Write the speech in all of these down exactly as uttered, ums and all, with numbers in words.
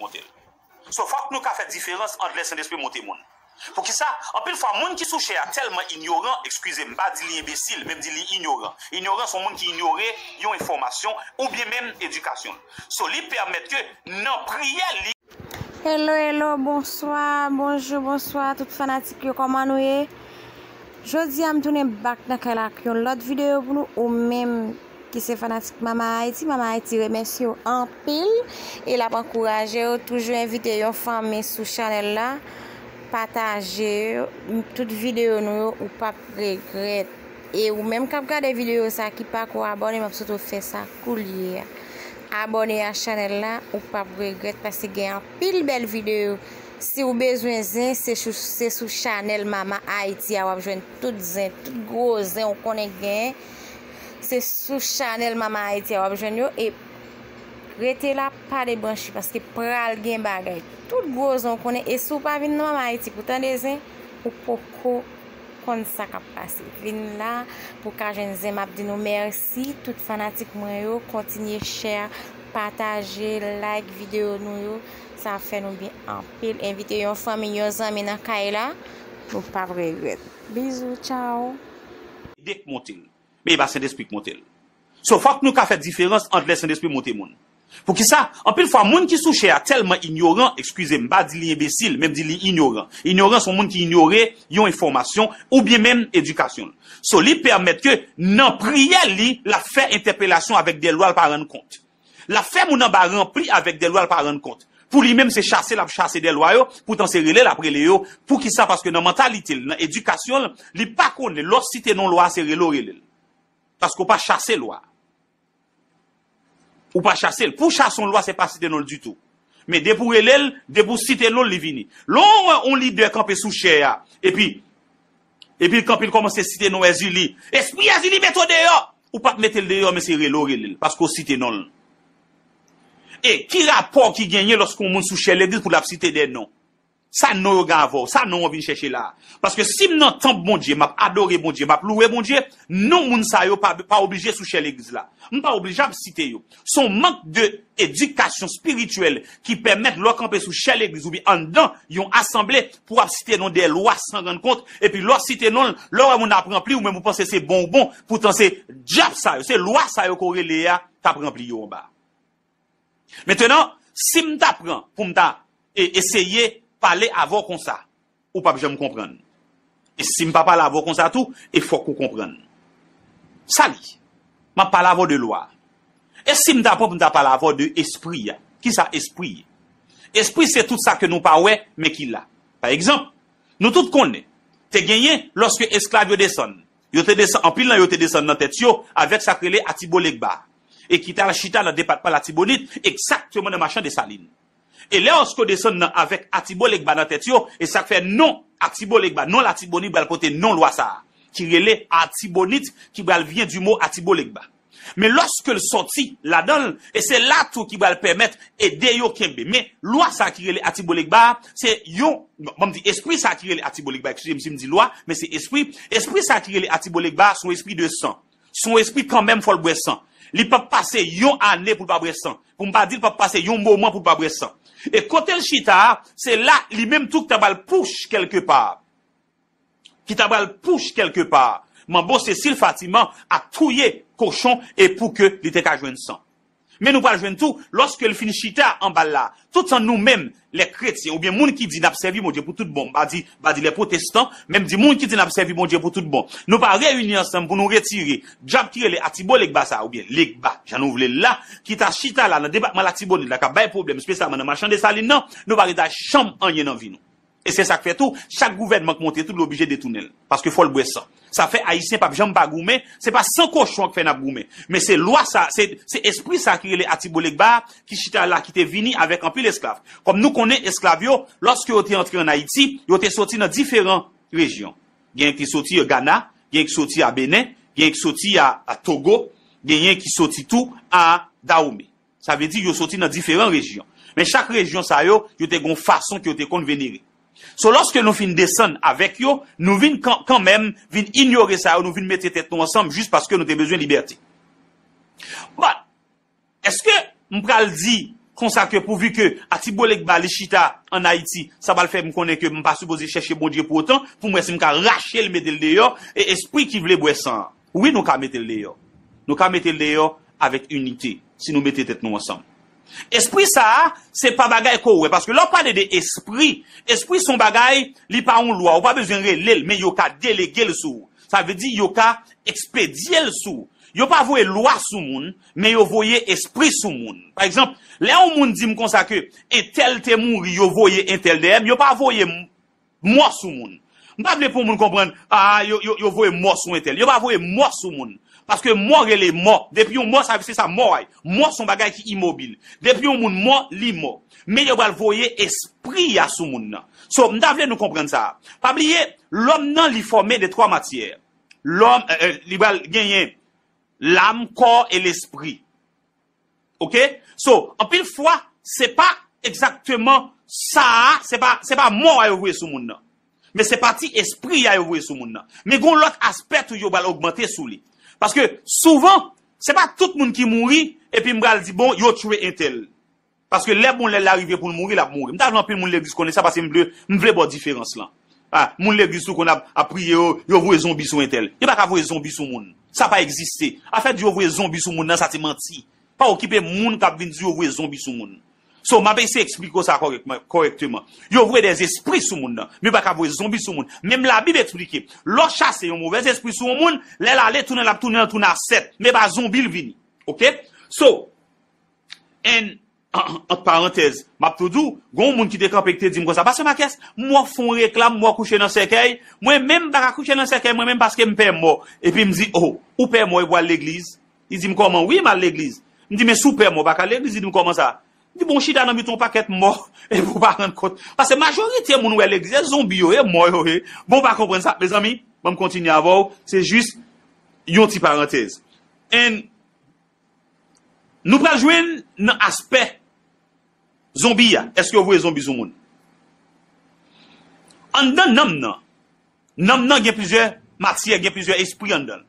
monte l. So, fòk nou ka fè diferans ant lè Sentespri monte moun. Poukisa? Anpil fwa, moun ki sou chè a tèlman inyoran, eskize m, m pa di li enbesil, men m di li inyoran. Inyoran se yon moun ki inyore yon enfòmasyon oubyen menm edikasyon l. So, li pèmèt ke nan priyè li, Hello, hello, bonswa, bonjou, bonswa, tout fanatik yo, kòman nou ye? Jodi a, m tounen back nan kay la ak yon lòt videyo pou nou, ou menm ki se fanatik Mama Haiti, Mama Haiti remèsye w anpil e l ap ankouraje w. Toujou envite yon fanmi sou chanèl la, pataje tout videyo nou yo, ou p ap regrèt. E ou menm k ap gade videyo sa ki pako abòne, m ap swete w fè sa koulye a. Abòne a chanèl la, ou p ap regrèt paske gen anpil bèl videyo. Si w bezwen zen, se sou, se sou chanèl Mama Haiti a w ap jwenn tout zen, tout gwo zen ou konnen k genyen. Se sou chanèl Mama Haiti a w ap jwenn yo. E rete la, pa debranche paske pral gen bagay. Tout gwo zen ou konnen. E si w pa vin nan Mama Haiti pou tande zen, ou poko konn sa k ap pase. Vin la pou w ka jwenn zen. M ap di nou mèsi, tout fanatik mwen yo. Kontinye share, pataje, like videyo nou yo. Sa ap fè nou byen anpil. Envite yon fanmi, yon zanmi nan kay la. Nou p ap regrèt. Bizou, tchaw. Ide k monte l. Men e pa Sentespri k monte l. So, fòk nou ka fè diferans ant lè Sentespri monte moun. Poukisa? Anpil fwa, moun ki sou chè a tèlman inyoran, eskize m, m pa di li enbesil, men m di li inyoran. Inyoran se yon moun ki inyore yon enfòmasyon oubyen menm edikasyon l. So, li pèmèt ke nan priyè li, l ap fè entèpelasyon avèk de lwa l pa rann kont. L ap fè moun anba ranpli avèk de lwa l pa rann kont. Pou li menm, se chase l ap chase de lwa yo, poutan se rele l ap rele yo. Poukisa? Paske nan mantalite l, nan edikasyon l, li pa konnen lè w site non lwa a, se rele w rele l. Paske w pa chase lwa. Ou pa chase l. Pou w chase yon lwa, se pa site non l ditou. Men depi w rele l, depi w site non l, li vini. Lè w wè yon lidè kanpe sou chè a, epi, epi l kanpe, l kòmanse site non Èzili. Espri Èzili, mete w deyò! Ou p ap mete l deyò, men se rele w rele l, paske w site non l. E ki rapò ki genyen lòske yon moun sou chè legliz pou l ap site de non? Sa non yo gen avè w? Sa non w vin chèche la a? Paske si m nan tanp Bondye, m ap adore Bondye, m ap louwe Bondye, non moun sa yo pa, pa oblije sou chè legliz la. M pa oblije ap site yo. Se yon mank de edikasyon espirityèl ki pèmèt lè w kanpe sou chè legliz oubyen anndan yon asanble pou w ap site non de lwa san rann kont, epi lè w site non l, lè w wè moun ap ranpli, ou menm ou panse se bon ou bon, poutan se dyab sa yo, se lwa sa yo ke w rele a k ap ranpli yo anba. Mentenan, si m ta pran pou m ta e, eseye pale avè w konsa, ou p ap janm konprann. E si m pa pale avè w konsa tou, e fòk ou konprann. Sa li, m ap pale avè w de lwa. E si m ta pran pou m ta pale avè w de espri a? Kisa espri? Espri se tout sa ke nou pa wè, men ki la. Pa egzanp, nou tout konnen, te genyen lòske esklav yo desann, yo te desann, anpil nan yo te desann nan tèt yo avèk sa k rele Atibo Legba, e ki t al chita nan depatman Latibonit, egzakteman nan Machan Desalin. E lè òske yo desann nan avèk Atibo Legba nan tèt yo, e sa k fè non Atibo Legba, non Latibonit pral pote non lwa sa a, ki rele Atibonit, ki pral vyen di mo Atibo Legba. Men lòske l sòti ladan l, e se la tou ki pral pèmèt ede yo kenbe. Men lwa sa a ki rele Atibo Legba a, se yon, bon, ban m di espri sa a ki rele Atibo Legba, eskize m si m di lwa, men se espri, espri sa a ki rele Atibo Legba a, se yon espri de san. Se yon espri kanmenm fò l bwè san. Li p ap pase yon ane pou l pa bwè san. Pou m pa di l p ap pase yon moman pou l pa bwè san. E kote l chita a, se la li menm tou ki ta pral push kèlkepa. Ki ta pral push kèlkepa. Manbo Sesil Fatiman a touye kochon e pou ke li te ka jwenn san. Men nou pral jwenn tou, lòske l fin chita anba l la, toutan nou menm, lè kretyen, oubyen moun ki di n ap sèvi Bondye pou tout bon, m pa di, m pa di lè pwotestan, men m di moun ki di n ap sèvi Bondye pou tout bon, nou pa reyini ansanm pou nou retire dyab ki rele Atibo Legba sa a, oubyen Legba, jan nou vle l la, ki ta chita la nan depatman Latibonit la, k ap bay pwoblèm, espesyalman nan Machan Desalin nan, nou pa rete ak chanm anyen nan vi nou. E se sa k fè tou, chak gouvènman k monte tou, li oblije detounen l. Paske fò l bwè san. Sa fè Ayisyen p ap janm pa goumen, se pa san kochon an k fè n ap goumen. Men se lwa sa, se, se espri sa ki rele Atibo Legba a, ki chita la, ki te vini avèk anpil esklav. Kòm nou konnen esklav yo, lòske yo te antre ann Ayiti, yo te soti nan diferan rejyon. Genyen ki soti Gana, genyen ki soti a Benen, genyen ki soti a, a Togo, genyen ki soti tou a Dawome. Sa vle di yo soti nan diferan rejyon. Men chak rejyon sa yo, yo te gon fason ke yo te konn venere. So, lòske nou fin desann avèk yo, nou vin kan, kanmenm, vin inyore sa yo, nou vin mete tèt nou ansanm jis paske nou te bezwen libète. But, èske m pral di Konsa ke pouvi ke Atibolegba li chita ann Ayiti, sa pral fè m konnen ke m pa sipoze chèche Bondye pou otan, pou m wè si m ka rache l, mete l deyò, e espri ki vle bwè san an. Wi, nou ka mete l deyò. Nou ka mete l deyò avèk inite, si nou mete tèt nou ansanm. Espri sa a, se pa bagay ke w wè, paske lè w pale de espri, espri se yon bagay, li pa yon lwa, ou pa bezwen rele l, men yo ka delege l sou ou. Sa vle di, yo ka ekspedye l sou ou. Yo pa voye lwa sou moun, men yo voye espri sou moun. Pa egzanp, lè yon moun di m konsa ke entèl te mouri, yo voye entèl dèyè m, yo pa voye m, mò sou moun. M pa vle pou moun konprann, a, yo, yo, yo voye mò sou entèl. Yo pa voye mò sou moun. Paske mò rele mò. Depi yon mò, sa, se sa mò a ye. Mò se yon bagay ki imobil. Depi yon moun mò, li mò. Men yo pral voye espri a sou moun nan. So, m ta vle nou konprann sa a. Pa bliye, lòm nan, li fòme de twa matyè. Lòm, euh, euh, li pral genyen lam, kò e lespri. Oke? So, anpil fwa, se pa egzakteman sa a, se pa, se pa mò a yo voye sou moun nan. Men se pati espri a yo voye sou moun nan. Men gon lòt aspè tou yo pral ogmante sou li. Paske souvan, se pa tout moun ki mouri, epi m pral di, bon, yo tchwe entèl. Paske lè bon lè l la rive pou l mouri, l ap mouri. M ta vle anpil moun legliz konnen sa, paske m vle, m vle ba w diferans lan. A, moun legliz tou konn ap, ap priye, yo, yo voye zonbi sou entèl. Yo pa ka voye zonbi sou moun. Sa pa egziste. Afè di yo voye zonbi sou moun nan, sa se manti. Pa okipe moun k ap vin di yo voye zonbi sou moun. So, m ap eseye eksplike w sa kòrèkman, kòrèkteman. Yo voye dèzespri sou moun nan, men yo pa ka voye zonbi sou moun. Menm Labib eksplike, lè w chase yon movèzespri sou yon moun, lè l ale, tounen, l ap tounen, l tounen a sèt. Men pa zonbi l vini. Oke? So, and, ant parantèz, m ap tou di w, gen yon moun ki te kanpe ki te di m konsa, Pastè Marques, m wè w fè yon reklam, m wè w kouche nan sèkèy. Mwen menm, m pa ka kouche nan sèkèy, mwen menm, paske m pè mò. Epi m di, oh, ou pè mò epi w al legliz? Li di m, kòman? Wi, m al legliz. M di, men si w pè mò, w pa ka al legliz? Li di m, kòman sa? M di, bon, w chita nan mitan yon pakèt mò, epi w pa rann kont. Paske majorite moun w wè legliz, se zonbi yo ye, mò yo ye. Bon, w pa konprann sa, mezanmi, ban m kontinye avè w, se jis yon ti parantèz. And nou pral jwenn nan aspè zonbi a. Èske yo voye zonbi sou moun? Anndan nanm nan, nanm nan gen plizyè matyè, gen plizyè espri anndan l.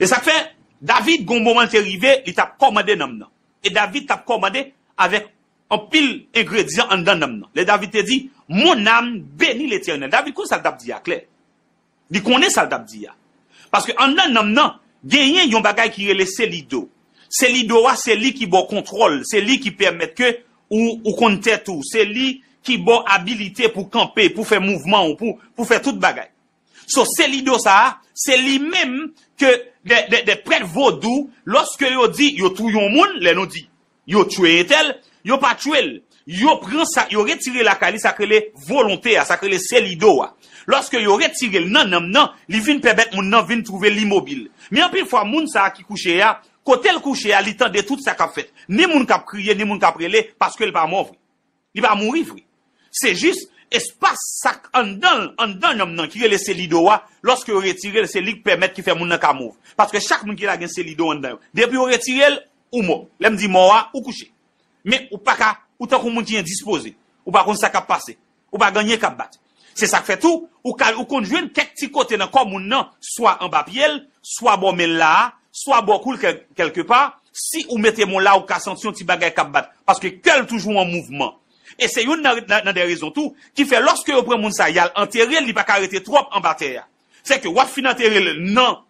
E sa k fè, David, gon moman l te rive, li t ap kòmande nanm nan. E David t ap kòmande avèk anpil engredyan anndan nanm nan. Lè David te di, mon âme bénit l'Éternel. David konn sa l t ap di a klè. Li konnen sa l t ap di a. Paske anndan nanm nan, genyen yon bagay ki rele selido. Selido a, se li ki ba w kontwòl, se li ki pèmèt ke ou, ou konn tèt ou, se li ki ba w abilite pou kanpe, pou fè mouvman ou, pou, pou fè tout bagay. So, selido sa a, se li menm ke de, de, de prèt vodou, lòske yo di yo touye yon moun, lè nou di yo tchwe entèl, yo pa tchwe l. Yo pran sa, yo retire lakay li, sa k rele volonte a, sa k rele selido a. Lòske yo retire l nan nanm nan, li vin pèmèt moun nan vin twouve l imobil. Men anpil fwa, moun sa a ki kouche a, kote l kouche a, li tande tout sa k ap fèt. Ni moun k ap kriye, ni moun k ap rele, paske l pa mò vre. Li pa mouri vre. Se jis espas sa k anndan l, anndan nanm nan ki rele selido a, lòske yo retire l, se li k pèmèt ki fè moun nan ka move. Paske chak moun ki la gen selido anndan yo. Depi yo retire l, ou mò. Lè m di mò a, ou kouche. Men ou pa ka, ou tankou moun ki endispoze. Ou pa konn sa k ap pase. Ou pa gen anyen k ap bat. Se sa k fè tou, ou ka, ou konn jwenn kèk ti kote nan kò moun nan, swa anba pye l, swa bò men l la a, swa bò kou l kèl-, kèlkepa, si ou mete men w la, ou ka santi yon ti bagay k ap bat. Paske kè l toujou an mouvman. E se youn nan, nan, nan de rezon tou, ki fè lòske yo pran moun sa, y al antere l, li pa ka rete twòp anba tè a. Se ke w ap fin antere l nan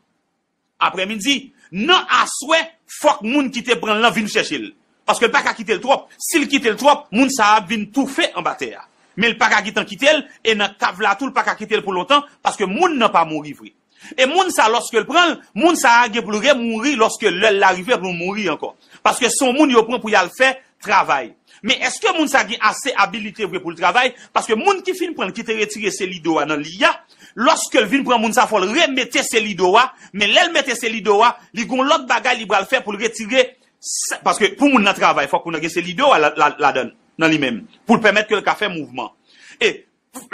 aprèmidi, nan aswè, fòk moun ki te pran l lan vin chèche l. Paske l pa ka kite l twòp. Si l kite l twòp, moun sa a ap vin toufe anba tè a. Men l pa ka gentan kite l, e nan kav la tou, l pa ka kite l pou lontan, paske moun nan pa mouri vre. E moun sa, lòske l pran l, moun sa a gen pou l remouri lòske lè l la rive pou l mouri ankò. Paske se yon moun yo pran pou y al fè travay. Men èske moun sa gen ase abilite vre pou l travay? Paske moun ki fin pran l, ki te retire selido a nan li a, lòske l vin pran moun sa, fò l remete selido a, men lè l mete selido a, li gon lòt bagay li pral fè pou l retire, sa, paske pou moun nan travay, fòk moun nan gen selido a la, la, ladan, nan li menm, pou l pèmèt ke l ka fè mouvman. E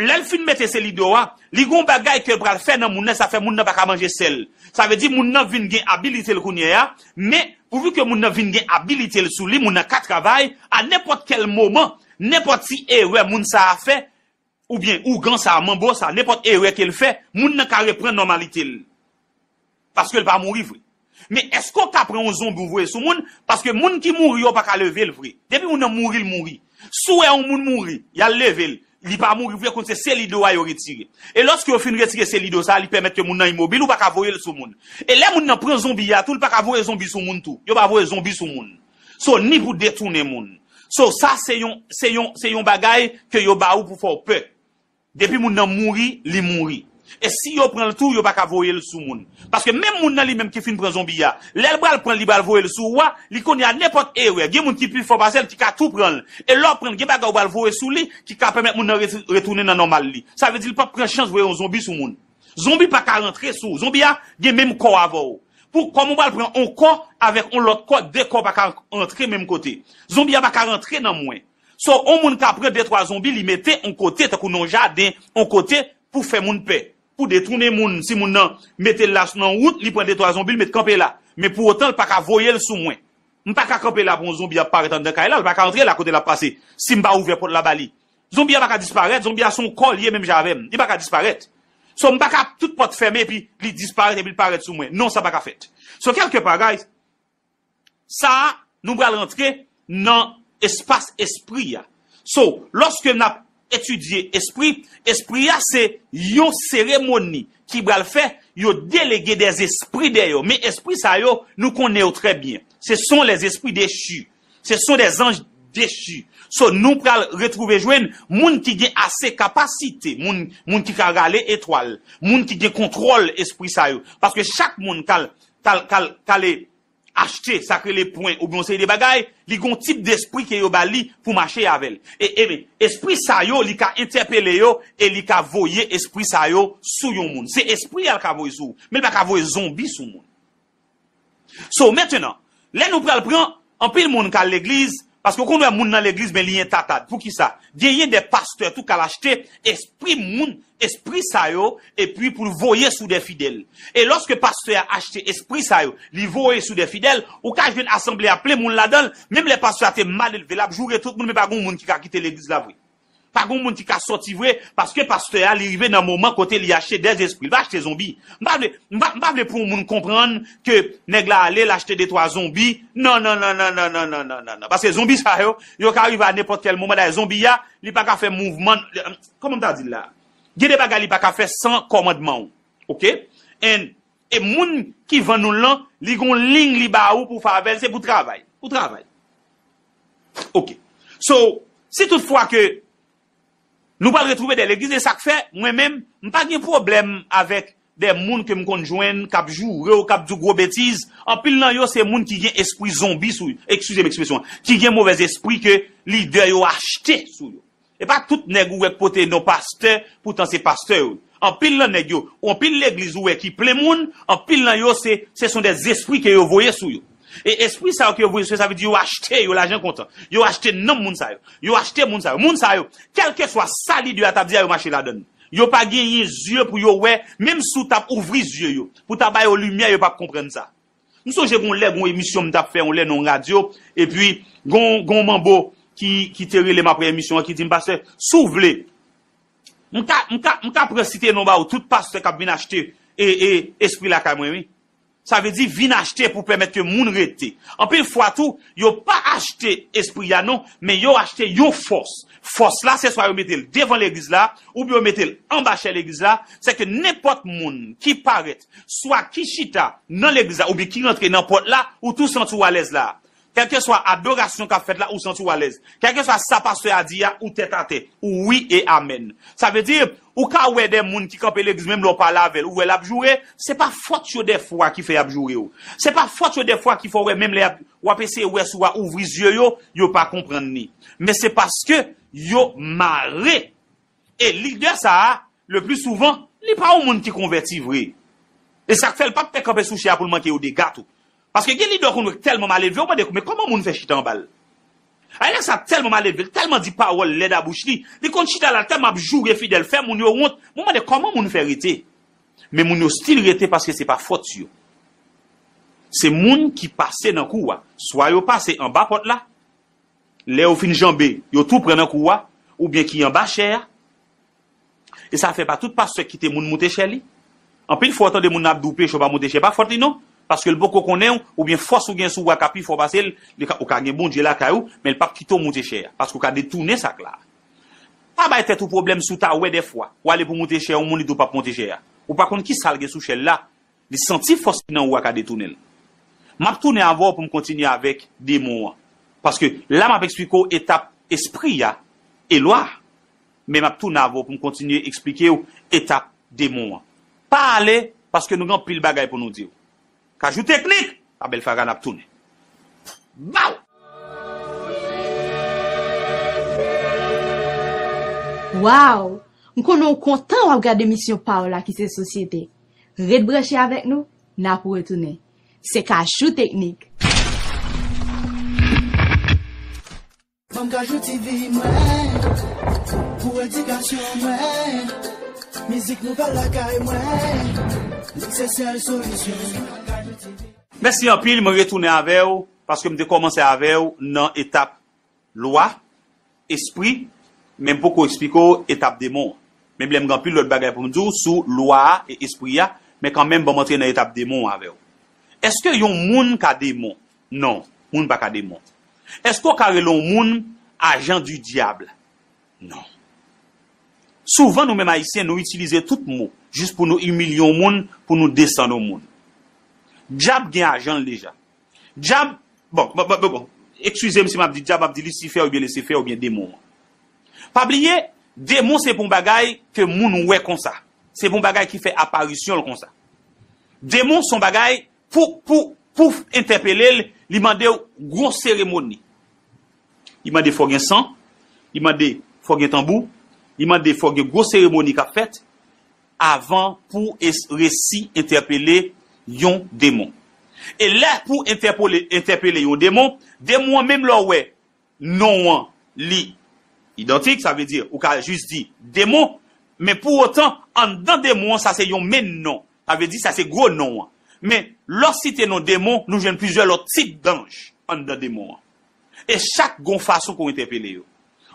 lè l fin mete selido a, li gon bagay ke l pral fè nan moun nan, sa fè moun nan pa ka manje sèl. Sa vle di moun nan vin gen abilite l kounye a, men pouvi ke moun nan vin gen abilite l sou li, moun nan ka travay, a nenpòt kèl moman, nenpòt ti erè moun sa a fè, oubyen ougan sa a, manbo sa a, nenpòt erè ke l fè, moun nan ka reprann nòmalite l. Paske l pa mouri vre. Men èske w ka pran yon zonbi w voye sou moun? Paske moun ki mouri yo pa ka leve l vre. Depi moun nan mouri, l mouri. Si w wè yon moun mouri, y al leve l, li pa mouri vre, konn se selido a yo retire. E lòske yo fin retire selido sa, li pèmèt ke moun nan imobil, ou pa ka voye l sou moun. E lè moun nan pran zonbi a tou, li pa ka voye zonbi sou moun tou. Yo pa voye zonbi sou moun. So, ni pou detounen moun. So, sa se yon, se yon, se yon bagay ke yo ba ou pou fè w pè. Depi moun nan mouri, li mouri. E si yo pran l tou, yo pa ka voye l sou moun. Paske menm moun nan li menm ki fin pran zonbi a, lè l pral pran l, li pral voye l sou ou a, li konnen a nenpòt erè. Gen moun ki pi fò pase l ki ka tou pran l. E lè w pran l, gen bagay ou pral voye sou li ki ka pèmèt moun nan ret- retounen nan nòmal li. Sa vle di l p ap pran chans voye yon zonbi sou moun. Zonbi pa ka rantre sou ou. Zonbi a gen menm kò avè w. Pou kòman w pral pran yon kò avèk yon lòt kò, de kò pa ka rantre menm kote. Zonbi a pa ka rantre nan mwen. So, yon moun ka pran de twa zonbi, li mete yon kote, tankou nan yon jaden, yon kote pou fè moun pè, pou detounen moun. Si moun nan mete l la nan wout, li pran de twa zonbi, li met kanpe la. Men pou otan, l pa ka voye l sou mwen. M pa ka kanpe la pou yon zonbi ap parèt anndan kay la, l pa ka antre la kote l ap pase, si m pa ouvè pòt la ba li. Zonbi a pa ka disparèt, zonbi a se yon kò l ye menm jan avè m. Li pa ka disparèt. So, m pa ka tout pòt fèmen epi li disparèt epi l parèt sou mwen. Non, sa pa ka fèt. So, kèlke pa, guys, sa a, nou pral rantre nan espas espri a. So, lòske n ap etidye espri, espri a se yon seremoni ki pral fè yo delege dèzespri dèyè w. Men espri sa yo, nou konnen yo trè byen. Ce sont les esprits déchus. Ce sont des anges déchus. So, nou pral retwouve jwenn moun ki gen ase kapasite, moun, moun ki ka rale etwal, moun ki gen kontwòl espri sa yo. Paske chak moun k al, k al, k al, k al achte, sa k rele pwen, oubyen yon seri de bagay, li gen yon tip despri ke yo ba li pou mache avè l. E, e, espri sa yo, li ka entèpele yo, e li ka voye espri sa yo sou yon moun. Se espri a l ka voye sou ou, men l pa ka voye zonbi sou moun. So, mentenan, lè nou pral pran, anpil moun k al legliz, paske w konn wè moun nan legliz, men li entatad. Poukisa? Genyen de pastè tou k al achte espri moun, espri sa yo, epi pou l voye sou de fidèl. E lòske pastè a achte espri sa yo, li voye sou de fidèl, ou ka jwenn asanble a plen moun ladan l, menm lè pastè a te mal elve, l ap joure tout moun, men pa gen moun ki ka kite legliz la vre. Pa gen moun ki ka sòti vre, paske pastè a, li rive nan moman kote li achte dèzespri. Li pa achte zonbi. M pa vle, m pa, m pa vle pou yon moun konprann ke nèg la ale, l achte de twa zonbi. Non, non, non, non. Paske zonbi sa yo, yo ka rive a nenpòt kèl moman. Dayè, zonbi a, li pa ka fè mouvman. Kòman m ta di l la? Gen de bagay li pa ka fè san kòmandman w. Oke? And, e moun ki vann ou l lan, li gon liy li ba ou pou fè avè l, se pou travay. Pou travay. Oke. So, si toutfwa ke nou pral retwouve de legliz, e sa k fè, mwen menm, m pa gen pwoblèm avèk de moun ke m konn jwenn, k ap joure w, k ap di w gwo betiz. Anpil nan yo, se moun ki gen espri zonbi sou yo. Eskize m ekspresyon an. Ki gen movèzespri ke lidè yo achte sou yo. E pa tout nèg ou wè k pote non pastè, poutan se pastè yo. Anpil nan nèg yo, ou anpil legliz ou wè ki plen moun, anpil nan yo se, se son de zespri ke yo voye sou yo. E espri sa yo ke yo voye sou yo, sa vle di yo achte yo lajan kontan. Yo achte nanm moun sa yo. Yo achte moun sa yo. Moun sa yo, kèlkeswa sa lidè a t ap di a, yo mache ladan l. Yo pa genyen zye pou yo wè, menm si w t ap ouvri zye yo, pou w ta ba yo limyè, yo p ap konprann sa. M sonje gon lè, gon emisyon m t ap fè, yon lè nan yon radyo, epi gon, gon manbo ki, ki te rele m apre emisyon an, ki di m, "Pastè, si w vle, m ka, m ka, m ka pran site non ba ou, tout pastè k ap vin achte e, e, espri lakay mwen, wi." Sa vle di, vin achte pou pèmèt ke moun rete. Anpil fwa tou, yo pa achte espri a non, men yo achte yon fòs. Fòs la, se swa yo mete l devan legliz la, oubyen yo mete l anba chè legliz la. Se ke nenpòt moun ki parèt, swa ki chita nan legliz la, oubyen ki rantre nan pòt la, ou tou santi w alèz la. Kèlkeswa adorasyon k ap fèt la, ou santi w alèz. Kèlkeswa sa pastè a di a, ou tèt atè. Ou wi e amèn. Sa vle di, ou ka wè de moun ki kanpe legliz, menm lè w pale avè l, ou wè l ap joure, se pa fòt yo dèfwa ki fè y ap joure w. Se pa fòt yo dèfwa ki fè w wè, menm lè y ap, w ap eseye wè si w a ouvri zye yo, yo pa konprann ni. Men se paske yo mare. E lidè sa a, le pli souvan, li pa yon moun ki konvèti vre. E sa k fè l p ap fè kanpe sou chè a pou l manke yo dega tou. Paske gen lidè w konn wè k tèlman mal elve, ou mande, "Men kòman moun fè chita anba l?" Ay, nèg sa tèlman mal elve, l tèlman di pawòl lèd a bouch li, li konn chita la, l tèlman ap joure fidèl, fè moun yo wont. Mwen mande, "Kòman moun fè rete?" Men moun yo still rete paske se pa fòt yo. Se moun ki pase nan kou a. Swa yo pase anba pòt la, lè yo fin janbe, yo tou pran nan kou a, oubyen ki anba chè a. E sa fè pa tout pastè kite moun moute chè li. Anpil fwa w tande moun nan ap di w peche w pa moute chè, pa fòt li non. Paske l poko konnen w, oubyen fòs ou gen sou w a ka pi fò pase l, li ka, ou ka gen Bondye lakay ou, men l p ap kite w monte chè a, paske w ka detounen sak la. Pa bay tèt ou pwoblèm si w ta wè dèfwa, w ale pou monte chè yon moun, li di w p ap monte chè a. Ou pa konn ki sa l gen sou chè l la, li santi fòs ki nan ou a ka detounen l. M ap tounen avè w pou m kontinye avèk demon an. Paske la m ap eksplike w etap espri a e lwa a. Men m ap tounen avè w pou m kontinye eksplike w etap demon an. Pa ale, paske nou gen anpil bagay pou nou di w. Kajou Teknik, pa bèl fatra n ap tounen. Baw! Waw! M konnen w kontan w ap gade emisyon pa w la ki se Sosyete. Ret branche avèk nou, n ap retounen. Se Kajou Teknik. Ban m Kajou TV mwen, pou edikasyon mwen, mizik nouvèl lakay mwen, li se sèl solisyon. Kajou TV. Mèsi anpil, mwen retounen avè w, paske m te kòmanse avè w nan etap lwa, espri, men m poko eksplike w etap demon an. Menm lè m gen anpil lòt bagay pou m di w sou lwa a e espri a, men kanmenm ban m antre nan etap demon an avè w. Èske yon moun ka demon? Non, moun pa ka demon. Èske w ka rele yon moun agent du diable? Non. Souvan nou menm Ayisyen, nou itilize tout mo jis pou nou imilye yon moun, pou nou desann yon moun. Dyab gen ajan l deja. Dyab, bon, bon, bon, bon, bon. Eskize m si m ap di dyab, m ap di Lisifè oubyen Lisifè oubyen demon an. Pa bliye, demon se pa yon bagay ke moun wè konsa. Se pa yon bagay ki fè aparisyon l konsa. Demon se yon bagay pou, pou, pou entèpele l, li mande w gwo seremoni. Li mande fò gen san, li mande fò gen tanbou, li mande fò gen gwo seremoni k ap fèt avan pou es- resi entèpele yon demon. E lè pou entèpole, entèpele yon demon, demon an menm lè w wè non an li idantik, sa vle di ou ka jis di demon, men pou otan anndan demon an sa se yon menn non, sa vle di sa se gwo non an. Men lè w site non demon, nou jwenn plizyè lòt tip danj anndan demon an. E chak gon fason ke w entèpele yo.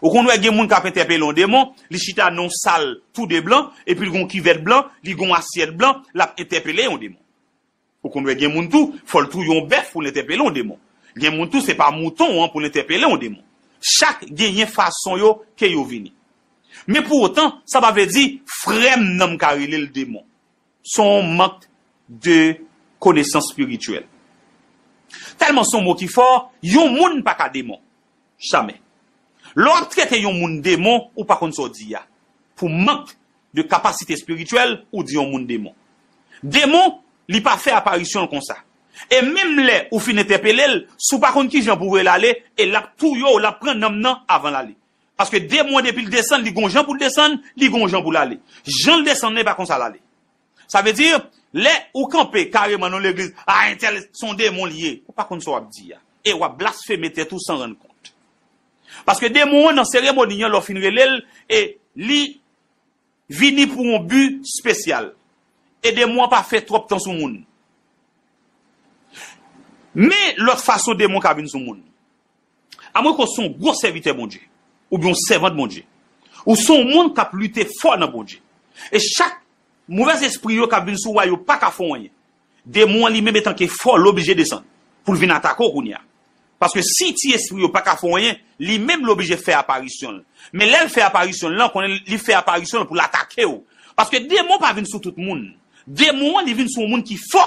Ou konn wè gen moun k ap entèpele yon demon, li chita nan yon sal tou de blan, epi l gon kivèt blan, li gon asyèt blan, l ap entèpele yon demon. Ou konn wè gen moun tou, fò l touye yon bèf pou l entèpele yon demon. Gen moun tou, se pa mouton an pou l entèpele yon demon. Chak genyen fason yo ke yo vini. Men pou otan, sa pa vle di frè m nan m ka rele l demon. Se yon mank de konesans espirityèl. Tèlman se yon mo ki fò, yon moun pa ka demon. Jamè. Lè w ap trete yon moun demon, ou pa konn sa w di a. Pou mank de kapasite espirityèl, ou di yon moun demon. Demon, li pa fè aparisyon l konsa. E menm lè ou fin entèpele l, si w pa konn kijan pou voye l ale, e l ap touye w, l ap pran nanm nan avan l ale. Paske demon an depi l desann, li gon jan pou l desann, li gon jan pou l ale. Jan l desann nan, e pa konsa l ale. Sa vle di, lè ou kanpe kareman nan yon legliz, a entèl se yon demon li ye, ou pa konn sa w ap di a. E w ap blasfeme tèt ou san rann kont. Paske demon an nan seremoni an, lè w fin rele l, e li vini pou yon bi espesyal. E demon an pa fè twòp tan sou moun. Men lòt fason demon ka vin sou moun. Amweko se yon gwo sèvitè Bondye, oubyen yon sèvant Bondye. Ou se yon moun k ap lite fò nan Bondye. E chak movèz espri yo k ap vin sou ou a, yo pa ka fè w anyen. Demon an li menm etanke fò, l oblije desann pou l vin atake w kounye a. Paske si ti espri yo pa ka fè w anyen, li menm l oblije fè aparisyon l. Men lè l fè aparisyon l lan, konnen li fè aparisyon l pou l atake w. Paske demon pa vin sou tout moun. Demon an li vin sou yon moun ki fò.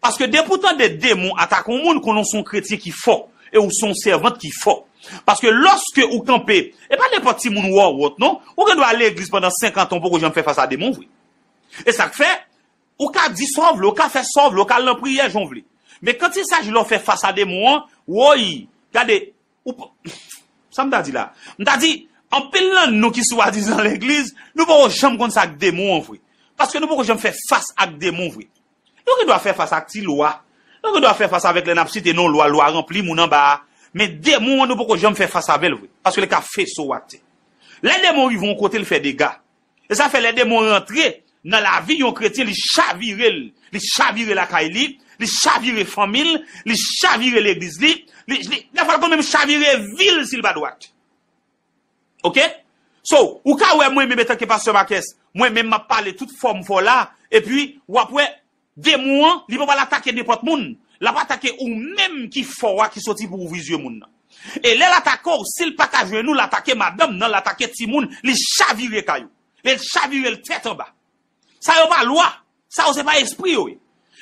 Paske depi w tande demon atake yon moun, konnen w se yon kretyen ki fò. E w se yon sèvant ki fò. Paske lòske ou kanpe, e pa nenpòt timoun wòwòt non, ou gen dwa al legliz pandan senkant an, w poko janm fè fas a demon vre. E sa k fè, ou ka di sa w vle, ou ka fè sa w vle, ou ka al nan priyè jan w vle. Men kantisaji lè w fè fas a demon an, woy, gade, ou p- sa m ta di la? M ta di, anpil nan nou ki swadizan legliz, nou poko janm konn sa k demon an vre. Paske nou poko janm fè fas ak demon vre. Nou gen dwa fè fas ak ti lwa. Nou gen dwa fè fas avèk lè n ap site non lwa, lwa ranpli moun anba a. Men demon an nou poko janm fè fas avè l vre. Paske li ka fese w atè. Lè demon rive yon kote, l fè dega. E sa fè lè demon rantre nan lavi yon kretyen, li chavire l. Li chavire lakay li, li chavire fanmi l, li chavire legliz li, li, li, dèfwa l konn menm chavire vi l si l pa dwat. Oke? So, ou ka wè mwen menm etanke pastè Marques, mwen menm m ap pale tout fò m fò la, epi w ap wè Demon an, li pa pral atake nenpòt moun. L ap atake ou menm ki fò a ki soti pou ouvri zye moun nan. E lè l atake w, si l pa ka jwenn ou, l atake madanm nan, l atake timoun, li chavire kay ou. Li chavire l tèt anba. Sa yo pa lwa. Sa yo se pa espri yo ye.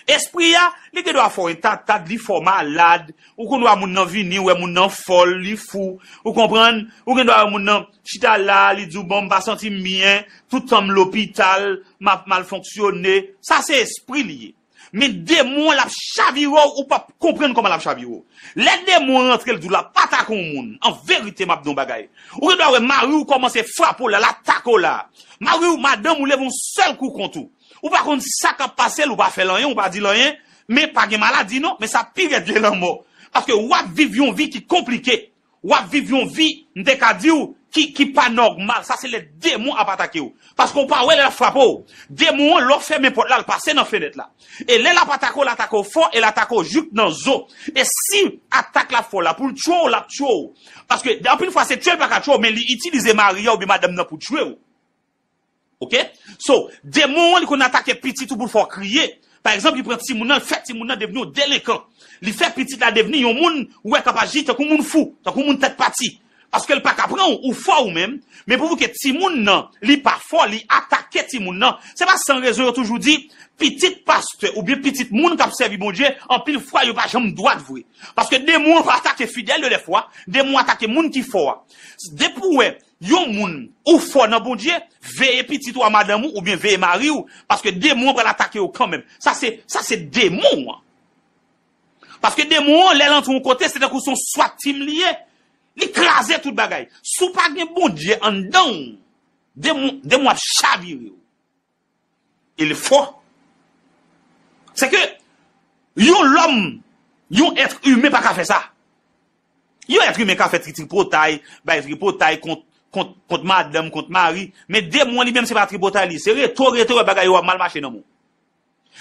Espri a, li gen dwa fè w entantad, li fè w malad. Ou konn wè moun nan vini, ou wè moun nan fòl, li fou. Ou konprann? Ou gen dwa wè moun nan chita la, li di w, "Bon, m pa santi m byen, tout tan m lopital, m ap mal fonksyone." Sa se espri li ye. Men demon an, l ap chavire w, ou p ap konprann kòman l ap chavire w. Lè demon an rantre, l di w l ap atake yon moun. An verite, m ap di w yon bagay. Ou gen dwa wè mari w kòmanse frape w la, l atake w la. Mari w, madanm ou leve yon sèl kou kont ou. Ou pa konn sa k ap pase l, ou pa fè l anyen, ou pa di l anyen, men pa gen maladi non, men sa pi rèd ke lanmò. Paske w ap viv yon vi ki konplike. W ap viv yon vi, m te ka di w, ki, ki pa nòmal. Sa se lè demon ap atake w. Paske w pa wè lè l ap frape w. Demon an, lè w fèmen pòt la, l pase nan fenèt la. E lè l ap atake w, l atake w fò, e l atake w jouk nan zo. E si atak la fò la, pou l tchwe w, l ap tchwe w. Paske anpil fwa, se tchwe l pa ka tchwe w, men li itilize mari a oubyen madanm nan pou tchwe w. Oke? So, demon an, li konn atake pitit ou pou l fè w kriye. Pa egzanp, li pran timoun nan, li fè timoun nan devni yon delenkan. Li fè pitit la devni yon moun, ou wè, k ap aji tankou moun fou, tankou moun tèt pati. Paske l pa ka pran w, ou fò ou menm, men pou ke timoun nan, li pa fò, li atake timoun nan. Se pa san rezon yo toujou di, pitit pastè oubyen pitit moun k ap sèvi Bondye, anpil fwa yo pa janm dwat vre. Paske demon an pa atake fidèl yo dèfwa, demon an atake moun ki fò a. Depi w wè, yon moun, ou fò nan Bondye, veye pitit ou a madanm ou, oubyen veye mari w, paske demon an pral atake yo kanmenm. Sa se, sa se demon an. Paske demon an, lè l antre yon kote, se tankou se yon swat team li ye. Li kraze tout bagay. Si w pa gen Bondye anndan w, demon, demon ap chavire w. E l fò. Se ke yon lòm, yon èt imen pa ka fè sa. Yon èt imen ka fè tri tripotay, bay tripotay kont, kont, kont madanm, kont mari, men demon li menm se pa tripotay li. Se rete w rete w wè bagay yo ap mal mache nan men w.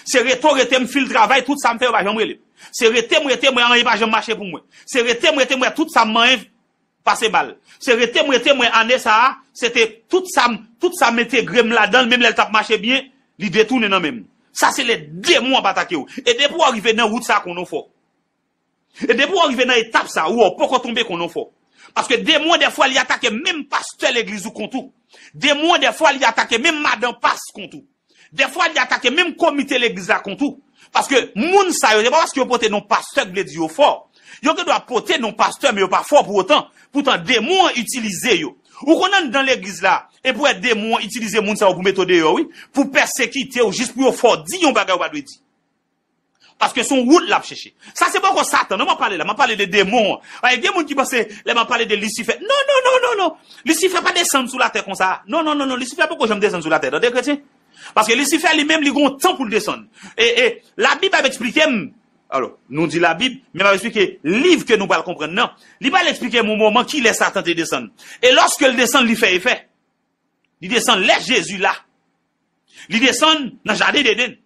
Se rete w rete m fil travay, tout sa m fè yo pa janm rele m. Se rete m rete m wè anyen pa janm mache pou mwen. Se rete m rete m wè tout sa m manyen pase mal. Se rete m rete m wè ane sa a, se te tout sa m, tout sa m entegre m ladan l, menm lè l t ap mache byen, li detounen nan men m. Sa se lè demon ap atake w. E depi w rive nan wout sa, konnen w fò. E depi w rive nan etap sa, ou wè w poko tonbe, konnen w fò. Paske demon dèfwa li atake menm pastè legliz ou kont ou. Demon dèfwa li atake menm madan pas kont ou. Dèfwa li atake menm komite legliz la kont ou. Paske moun sa yo, se pa paske yo pote non pastè k vle di yo fò. Yo gen dwa pote non pastè, men yo pa fò pou otan. Poutan, demon an itilize yo. Ou konn anndan legliz la, epi w wè demon an itilize moun sa yo pou mete w deyò, wi. Pou pèsekite w, jis pou yo fè w di yon bagay ou pa dwe di. Paske se yon wout l ap chèche. Sa se poko Satan, non, m ap pale la, m ap pale de demon an. Ay, gen moun ki panse, lè m ap pale de Lisifè, non, non, non, non, non. Lisifè pa desann sou latè konsa. Non, non, non, non, Lisifè poko janm desann sou latè, tande kretyen. Paske Lisifè li menm, li gen yon tan pou l desann. E, e, Labib ap eksplike m, alò, nou di Labib, men m ap eksplike liv ke nou pral konprann nan. Li pral eksplike m yon moman kilè Satan te desann. E lòske l desann, li fè efè. Li desann lè Jezi la. Li desann nan jaden Edenn.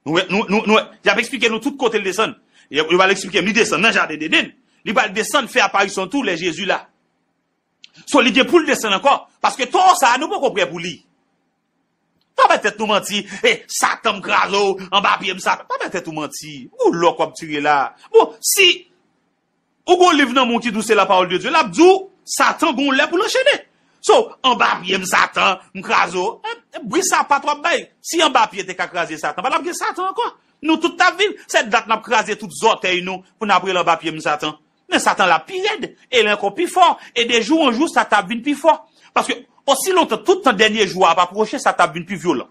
Nou, nou, nou, nou, y ap eksplike nou tout kote l desann. Yo, yo pral eksplike m, li desann nan jaden Edenn. Li pral desann fè aparisyon tou lè Jezi la. So, li gen pou l desann ankò. Paske to sa a, nou poko prè pou li. Pa bay tèt nou manti. E, Satan m kraze w, anba pye m Satan. Pa bay tèt ou manti. Ou lòk w ap tire la. Bon, si ou gon liv nan men w ki di w se la parole de Dieu, l ap di w Satan gon lè pou l anchene. So, anba pye m Satan, m kraze w. E, e, bri sapat w ap bay. Si anba pye te ka kraze Satan, pa t ap gen Satan ankò. Nou tout t ap viv. Se dat n ap kraze tout zòtèy nou pou n ap rele anba pye m Satan. Men Satan la pi rèd, e l ankò pi fò. E de jou an jou, sa t ap vin pi fò. Paske osi lontan, tout tan dènye jou a ap apwoche, sa t ap vin pi vyolan.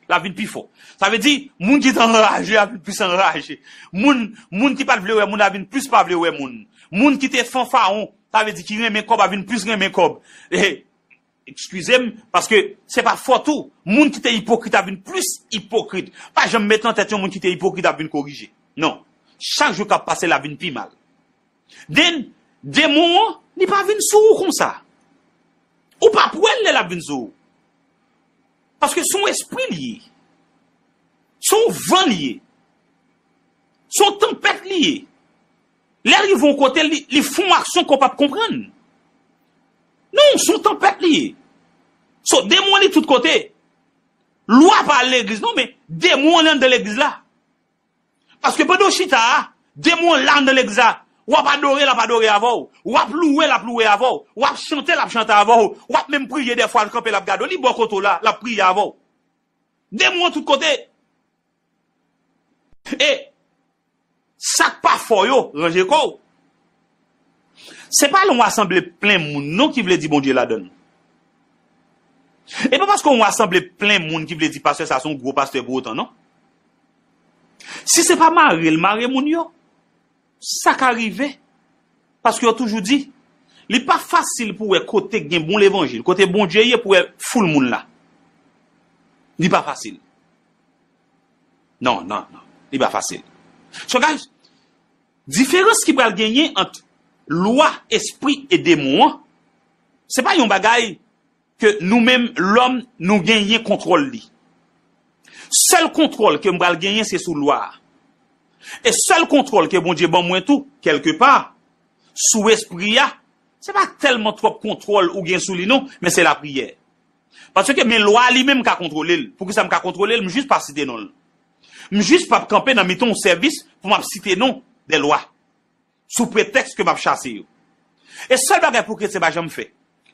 L ap vin pi fò. Sa vle di, moun ki te anraje ap vin plis anraje. Moun, moun ki pa t vle wè moun ap vin plis pa vle wè moun. Moun ki te fanfaron, sa vle di ki renmen kòb ap vin plis renmen kòb. E, eskize m, paske se pa fòt ou. Moun ki te ipokrit ap vin plis ipokrit. Pa janm met nan tèt yon moun ki te ipokrit ap vin korije. Non. Chak jou k ap pase, l ap vin pi mal. Den, demon an, li pa vin sou ou konsa. Ou p ap wè l lè l ap vin sou ou. Paske se yon espri li ye. Se yon van li ye. Se yon tanpèt li ye. Lè l rive yon kote, li, li fè yon aksyon ke w p ap konprann. Non, se yon tanpèt li ye. So, demon li tout kote. Lwa pa al legliz non, men Demon an anndan legliz la. Paske pandan w chita a, demon an la anndan legliz la. W ap adore, l ap adore avè w. W ap louwe, l ap louwe avè w. W ap chante, l ap chante avè w. W ap menm priye dèfwa, l kanpe, l ap gade w. Li bò kote w la, l ap priye avè w. Demon an tout kote. E sa k pa fò yo, ranje kò w. Se pa lè yon asanble plen moun non ki vle di Bondye ladan l. E pa paske yon asanble plen moun ki vle di pastè sa se yon gwo pastè pou otan non. Si se pa mare l mare moun yo, sa ka rive. Paske yo toujou di, li pa fasil pou wè kote gen bon levanjil, kote Bondye ye pou wè foul moun la. Li pa fasil. Non, non, non. Li pa fasil. So guys, diferans ki pral genyen ant lwa, espri e demon an, se pa yon bagay ke nou menm lòm nou genyen kontwòl li. Sèl kontwòl ke m pral genyen se sou lwa a. E sèl kontwòl ke Bondye ban mwen tou, kèlkepa, sou espri a, se pa tèlman twòp kontwòl ou gen sou li non, men se lapriyè. Paske men lwa a li menm m ka kontwole l. Poukisa m ka kontwole l? M jis pa site non l. M jis p ap kanpe nan mitan yon sèvis pou m ap site non dè lwa. Sou pretèks ke m ap chase yo. E sèl bagay pou kretyen pa janm fè,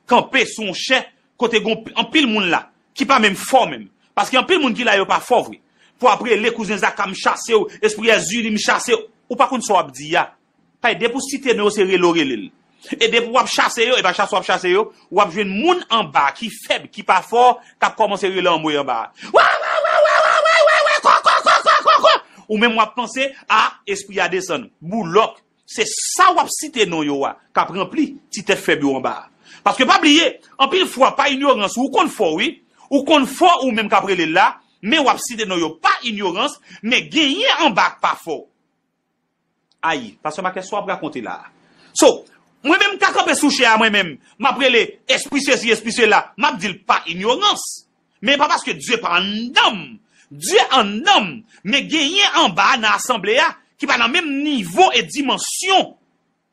kanpe sou yon chè kote gen anpil moun la ki pa menm fò menm. Paske anpil moun ki la yo pa fò vre. Pou ap rele kouzen Zaka m chase w, espri Èzili m chase w. Ou pa konn sa w ap di a. Paske depi w site non yo se rele w rele l. E depi w ap chase yo, e pa chase w ap chase yo, w ap jwenn moun anba ki fèb, ki pa fò, k ap kòmanse rele anmwe anba a. Wè, wè, wè, wè, wè, wè, wè, wè, kò, kò, kò, kò, kò, kò. Ou menm w ap panse, a, espri a desann. Boulòk. Se sa w ap site non yo a k ap ranpli ti tèt fèb yo anba a. Paske pa bliye, anpil fwa pa inyorans ou konn fò wi, ou konn fò ou menm k ap rele l la, men w ap site non yo pa inyorans, men genyen anba k pa fò. Ayi, pastè Makè sa w ap rakonte la a. So, mwen menm m ka kanpe sou chè a mwen menm, m ap rele espri sesi, espri sela, m ap di l pa inyorans. Men pa paske Dye pa anndan m. Dye anndan m, men genyen anba a nan asanble a ki pa nan menm nivo e dimansyon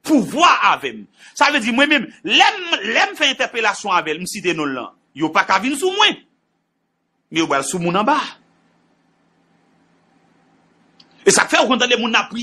pouvwa avè m. Sa vle di mwen menm, lè m, lè m fè entèpelasyon avè l, m site non l lan, yo pa ka vin sou mwen. Men yo pral sou moun anba. E sa k fè ou konn tande moun nan ap